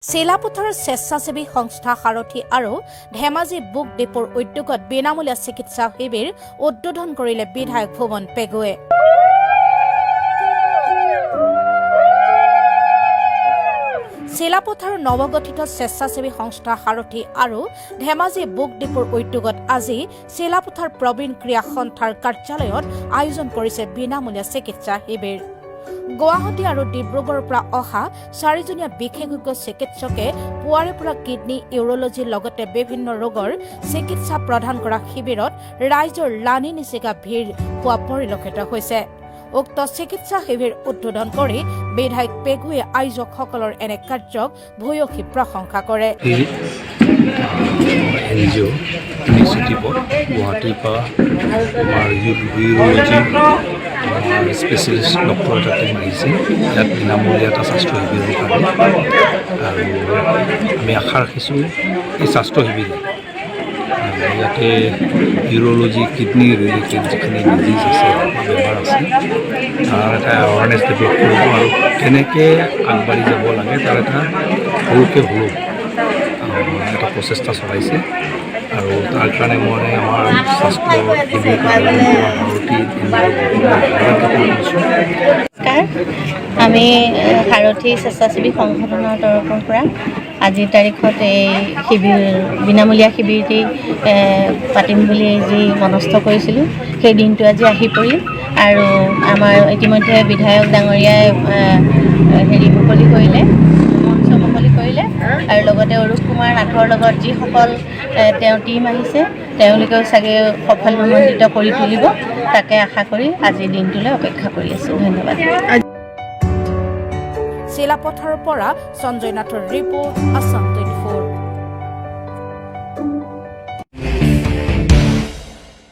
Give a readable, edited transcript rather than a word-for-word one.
চিলাপথাৰৰ স্বেচ্ছাসেৱী সংস্থা সাৰথি আৰু ধেমাজি বুক ডিপোৰ উদ্যোগত বিনামূলীয়া চিকিৎসা শিবিৰ উদ্বোধন কৰিলে বিধায়ক ভুৱন পেগুৱে। চিলাপথাৰৰ নৱগঠিত স্বেচ্ছাসেৱী সংস্থা সাৰথি আৰু ধেমাজি বুক ডিপোৰ উদ্যোগত আজি চিলাপথাৰ প্ৰবীণ ক্ৰীড়া সন্থাৰ কাৰ্যালয়ত আয়োজন কৰিছে বিনামূলীয়া চিকিৎসা শিবিৰ। গুৱাহাটী আৰু ডিব্ৰুগড়ৰ পৰা অহা চাৰিজনীয়া বিশেষজ্ঞ চিকিৎসকে পুৱাৰে পৰা কিডনী, ইউৰলজিৰ লগতে বিভিন্ন ৰোগৰ চিকিৎসা প্ৰদান কৰা শিবিৰত ৰাইজৰ লানি নিছিগা ভিৰ হোৱা পৰিলক্ষিত হৈছে। উক্ত চিকিৎসা শিবিৰ উদ্বোধন কৰি বিধায়ক পেগুৱে আয়োজকসকলৰ এনে কাৰ্যক ভূয়সী প্ৰশংসা কৰে। এই এনজিঅ' ইনিচিয়েটিভত গুৱাহাটীৰ পৰা আমাৰ ইউৰ'লজি, আমাৰ স্পেচিয়েলিষ্ট ডক্টৰ এটা টীম আহিছে ইয়াত বিনামূলীয়া এটা স্বাস্থ্য শিবিৰৰ কাৰণে। আৰু আমি আশা ৰাখিছোঁ, এই স্বাস্থ্য শিবিৰে ইয়াতে ইউৰ'লজি, কিডনী ৰিলেটেড যিখিনি ডিজিজ আছে বা বেমাৰ আছে, তাৰ এটা এৱাৰনেছ ডেভেলপ কৰিব আৰু কেনেকৈ আগবাঢ়ি যাব লাগে তাৰ এটা সৰুকৈ হ'লেও এটা প্ৰচেষ্টা চলাইছে। আৰু তাৰ কাৰণে মই আমাৰ স্বাস্থ্য শিবিৰ কাৰণে ভাৰতী কৰিছোঁ। নমস্কাৰ। আমি সাৰথি স্বেচ্ছাসেৱী সংগঠনৰ তৰফৰ পৰা আজিৰ তাৰিখত এই শিবিৰ, বিনামূলীয়া শিবিৰটি পাতিম বুলি যি মনস্থ কৰিছিলোঁ, সেই দিনটো আজি আহি পৰিল। আৰু আমাৰ ইতিমধ্যে বিধায়ক ডাঙৰীয়াই হেৰি মুকলি কৰিলে, মঞ্চ মুকলি কৰিলে। আৰু লগতে অৰূপ কুমাৰ নাথৰ লগত যিসকল তেওঁৰ টীম আহিছে, তেওঁলোকেও চাগে সফলমণ্ডিত কৰি তুলিব, তাকে আশা কৰি আজিৰ দিনটোলৈ অপেক্ষা কৰি আছোঁ। ধন্যবাদ। চিলাপথাৰৰ পৰা সঞ্জয় নাথৰ ৰিপৰ্ট, আছাম।